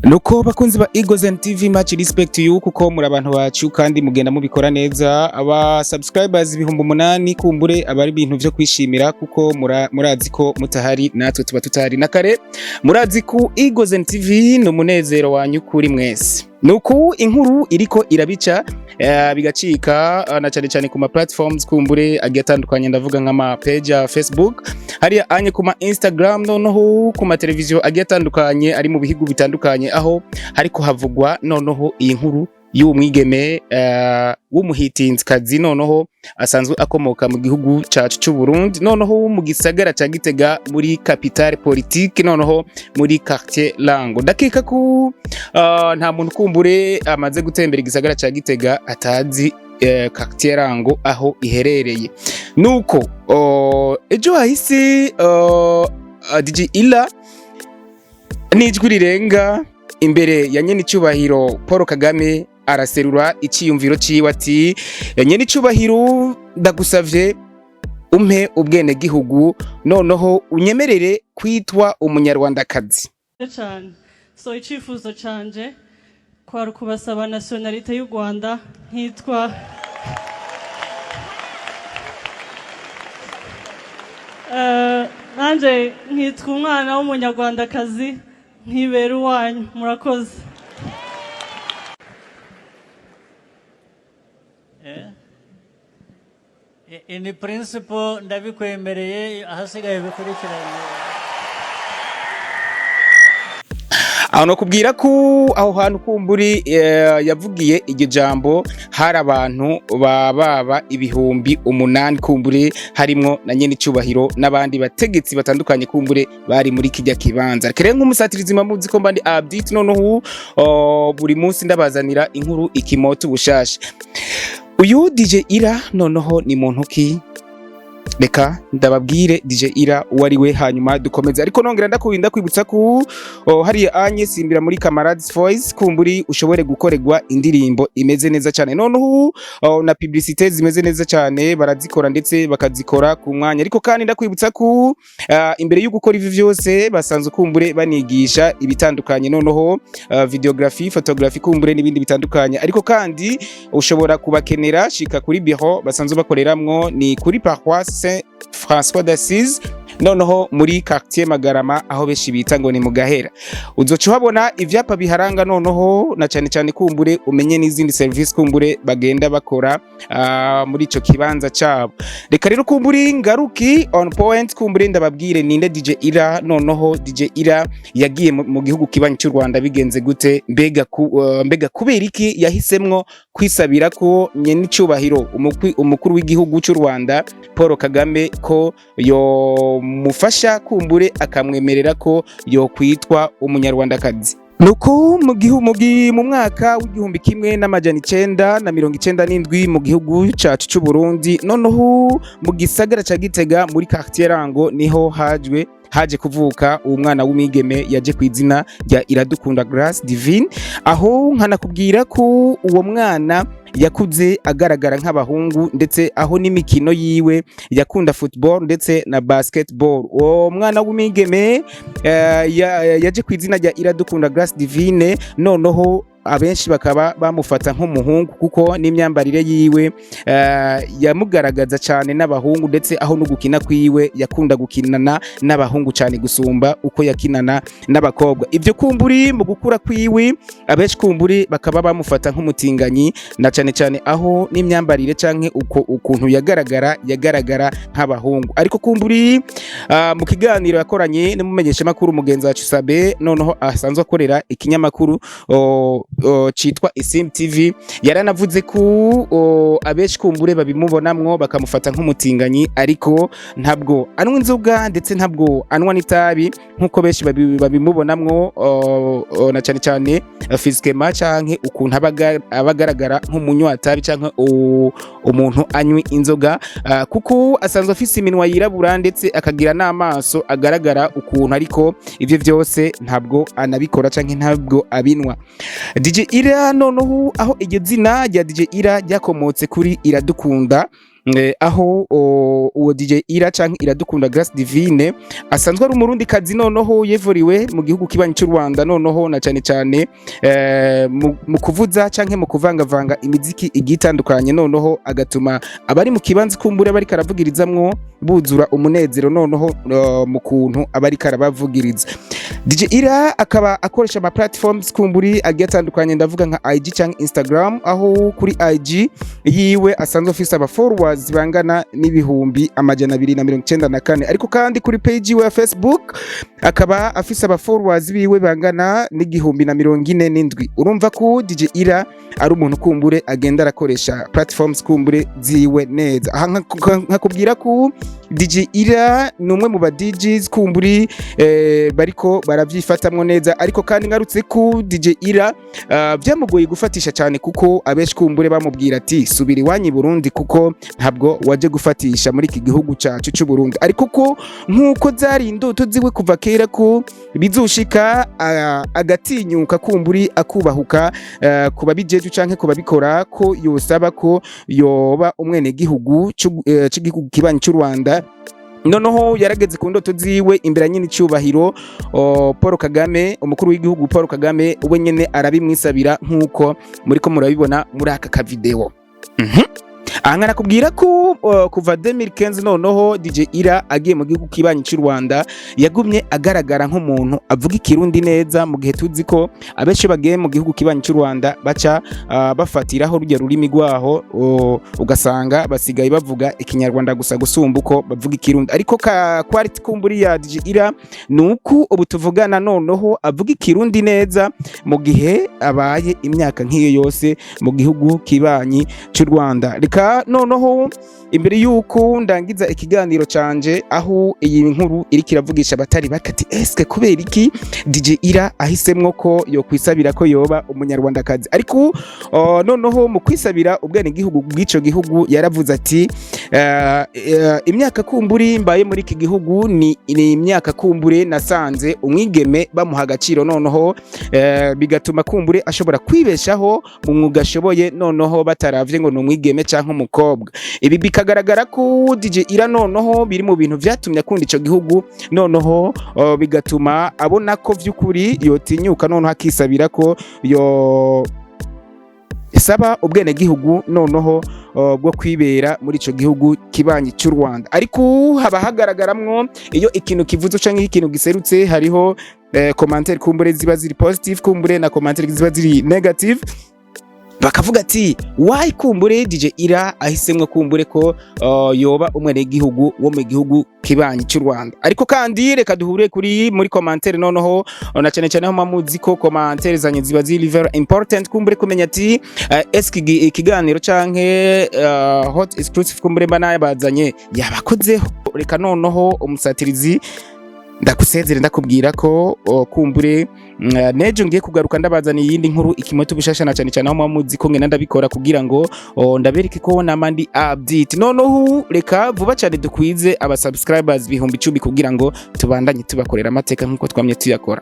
Nuko bakunzi ba Eagles and TV, much respect to you, kuko muri abantu bacu kandi mugenda mubikora neza. Aba subscribers 8000 kumbure aba ari ibintu vyo kwishimira, kuko murazi ko mutahari natwe tuba tutahari na kare. Murazi ko Eagles and TV ni umunezero wanyu kuri mwese. Nuko inkuru iriko irabica bigacika, na cyane cyane ku ma platforms kumbure agiye atandukanye, ndavuga nk'ama page ya Facebook hariya anye, ku ma Instagram, noneho ku ma televiziyo agiye atandukanye ari mu bihugu bitandukanye, aho hariko havugwa noneho iyi nkuru y'uwo mwigeme w'umuhitinzikazi, noneho asanzwe akomoka mu gihugu cacu c'u Burundi, noneho mu gisagara ca Gitega, muri capitale politique, noneho muri quartier Rango. Ndakeka ko nta muntu kumbure amaze gutembera igisagara ca Gitega atazi quartier Rango aho iherereye. Nuko ejo hahise DJ Ira n'ijwi rirenga imbere ya nyenicubahiro Paul Kagame araserura iciyumviro ciwe ati: "Nyenicubahiro, ndagusavye umpe ubwenegihugu, noneho unyemerere kwitwa umunyarwandakazi." Cyane. So icyifuzo canje kwari ukubasaba nationalité y'u Rwanda, nkitwa nanje nkitwa umwana w'umunyarwandakazi, nkibera uwanyu. Murakoze. In principle ndabikwemereye, ahasigaye bikurikiranye. Aho nokubwira ko aho hantu kumburi yavugiye iryo jambo hari abantu bababa 8000, kumbure harimwo na nyene icubahiro n'abandi bategetsi batandukanye kumbure bari muri kijya kibanza. Reka rero nk'umusatirizi muzi ko mba ndi update, noneho buri munsi ndabazanira inkuru ikimota ubushasha. Uyu DJ Ira noneho ni muntu ki? Reka ndababwire DJ Ira uwo ari we, hanyuma dukomeze. Ariko nongera ndakurinda kwibutsa ko hariya anye simbira muri Camarades Voice, kumburi ushobore gukorerwa indirimbo imeze neza cyane, noneho na publicité zimeze neza cyane barazikora, ndetse bakazikora ku mwanya. Ariko kandi ndakwibutsa ko imbere yo gukora ivi vyose basanzwe kumbure banigisha ibitandukanye, noneho videography, photography, kumbure n'ibindi bitandukanye. Ariko kandi ushobora kubakenera, shika kuri bureau basanzwe bakoreramwo, ni kuri Paroisse Saint François d'Assise, noneho muri quartier Magarama, aho benshi bita ngo ni mu Gahera. Uzoca uhabona ivyapa biharanga, noneho na cyane cyane kumbure umenye n'izindi service kumbure bagenda bakora muri ico kibanza cabo. Reka rero kumbure ngaruki on point, kumbure ndababwire ninde DJ Ira. Noneho DJ Ira yagiye mu gihugu kibanyi cy'u Rwanda bigenze gute? Mbega kubera iki yahisemwo kwisabira ko nyenicubahiro umukuru w'igihugu cy'u Rwanda Paul Kagame ko yomufasha, kumbure akamwemerera ko yokwitwa umunyarwandakazi? Nuko mu mwaka w'1997 mu gihugu cacu c'u Burundi, noneho mu gisagara ca Gitega, muri quartier Rango, niho haje kuvuka uwo mwana w'umwigeme yaje ku izina rya Iradukunda Grace Divine. Aho nkanakubwira ko uwo mwana yakuze agaragara nk'abahungu, ndetse aho n'imikino yiwe yakunda football ndetse na basketball. Uwo mwana w'umwigeme yaje ku izina rya Iradukunda Grace Divine, noneho abenshi bakaba bamufata nk'umuhungu, kuko n'imyambarire yiwe yamugaragaza cyane n'abahungu, ndetse aho no gukina kwiwe yakunda gukinana n'abahungu cyane gusumba uko yakinana n'abakobwa. Ibyo kumburi mu gukura kwiwe abenshi kumburi bakaba bamufata nk'umutinganyi, na cyane cyane aho n'imyambarire canke uko ukuntu yagaragara nk'abahungu. Ariko kumburi mu kiganiro yakoranye n'umumenyeshamakuru mugenzi wacu Sabe, noneho asanzwe akorera ikinyamakuru citwa Isim TV, yaranavuze ko abenshi kumbure babimubonamwo bakamufata nk'umutinganyi, ariko ntabwo anywa inzoga, ndetse ntabwo anywa n'itabi nk'uko benshi babimubonamwo, na cyane cyane physiquement canke ukuntu aba agaragara nk'umunywa tabi canke umuntu anywa inzoga, kuko asanzwe afise iminwa yirabura, ndetse akagira n'amaso agaragara ukuntu, ariko ivyo vyose ntabwo anabikora canke ntabwo abinwa. DJ Ira noneho, aho iryo zina rya DJ Ira ryakomotse kuri Iradukunda. Aho uwo DJ Ira canke Iradukunda Grace Divine asanzwe ari umurundi kazi, noneho yevuriwe mu gihugu kibanyi cy'u Rwanda, noneho na cane cane mu kuvuza canke mu kuvangavanga imiziki igiye itandukanye, noneho agatuma abari mu kibanza kumbure bariko aravugirizamwo buzura umunezero, noneho mu kuntu abariko arabavugiriza. DJ Ira akaba akoresha ama platforms kumburi agiye atandukanye, ndavuga nka IG canke Instagram, aho kuri IG yiwe asanzwe afise aba followers bangana n'294,000, ariko kandi kuri page yiwe ya Facebook akaba afise aba followers biwe bangana n'1,047. Urumva ko DJ Ira ari umuntu kumbure agenda arakoresha platforms kumbure ziwe neza. Aha nkakubwira ko DJ Ira ni umwe mu ba DJs kumburi bariko baravyifatamwo neza. Ariko kandi ngarutse ku DJ Ira, vyamugoye gufatisha cyane, kuko abenshi kumbure bamubwira ati: "Subira iwanyu i Burundi, kuko ntabwo waje gufatisha muri iki gihugu cacu c'u Burundi." Ariko ko nkuko zari indoto ziwe kuva kera ko bizoshika agatinyuka kumburi akubahuka ku babijeje canke ku babikora ko yosaba ko yoba umwenegihugu c'igihugu kibanyi c'u Rwanda, noneho yarageze ku ndoto ziwe imbere nyine icyubahiro Paul Kagame, umukuru w'igihugu Paul Kagame, we nyene arabimwisabira, nk'uko muriko murabibona muri aka kavideo. Aha nkarakubwira ko kuva 2015 noneho DJ Ira agiye mu gihugu kibanyi cy'u Rwanda, yagumye agaragara nk'umuntu avuga ikirundi neza, mu gihe tuzi ko abenshi bagiye mu gihugu kibanyi cy'u Rwanda baca bafatiraho rujya rurimi rwaho, ugasanga basigaye bavuga ikinyarwanda gusa gusumba uko bavuga ikirundi. Ariko ka quality kumburi ya DJ Ira nuko ubu tuvugana noneho avuga ikirundi neza, mu gihe abaye imyaka nk'iyo yose mu gihugu kibanyi cy'u Rwanda. Reka noneho imbere yuko ndangiza ikiganiro canje, aho iyi nkuru iriko iravugisha abatari bakati: "Eske kubera iki DJ Ira ahisemwo ko yokwisabira ko yoba umunyarwandakazi?" Ariko noneho mu kwisabira ubwenegihugu bw'ico gihugu yaravuze ati: "Imyaka kumburi mbaye muri iki gihugu ni imyaka kumbure nasanze umwigeme bamuha agaciro, noneho bigatuma kumbure ashobora kwibeshaho mu mwuga ashoboye, noneho bataravye ngo ni umwigeme canke umukobwa." Ibi bikagaragara ko DJ Ira noneho biri mu bintu vyatumye akunda ico gihugu, noneho bigatuma abona ko vy'ukuri yotinyuka noneho akisabira ko yo saba ubwenegihugu noneho bwo kwibera muri ico gihugu kibanyi cy'u Rwanda. Ariko haba hagaragaramwo iyo ikintu kivuze canke ikintu giserutse, hariho commentaire kumbure ziba ziri positive, kumbure na commentaire ziba ziri negative, bakavuga ati: "Why kumbure DJ Ira ahisemwo kumbure ko yoba umwenegihugu wo mu gihugu kibanyi cy'u Rwanda?" Ariko kandi reka duhure kuri muri commentaire, noneho na cyane cyane aho muzi ko commentaire zanye ziba ziri very important, kumbure kumenya ati eske ikiganiro canke hot exclusive kumbure mba nayabazanye yabakozeho. Reka noneho umusatirizi ndagusezere, ndakubwira ko kumbure nejo ngiye kugaruka ndabazaniye iyindi nkuru ikimoto bishasha, na cyane cyane aho muba muzi ko ngenda ndabikora kugira ngo ndabereke ko namandi update. Noneho reka vuba cyane dukwize aba subscribers 10,000 kugira ngo tubandanye tubakorera amateka nkuko twamye tuyakora.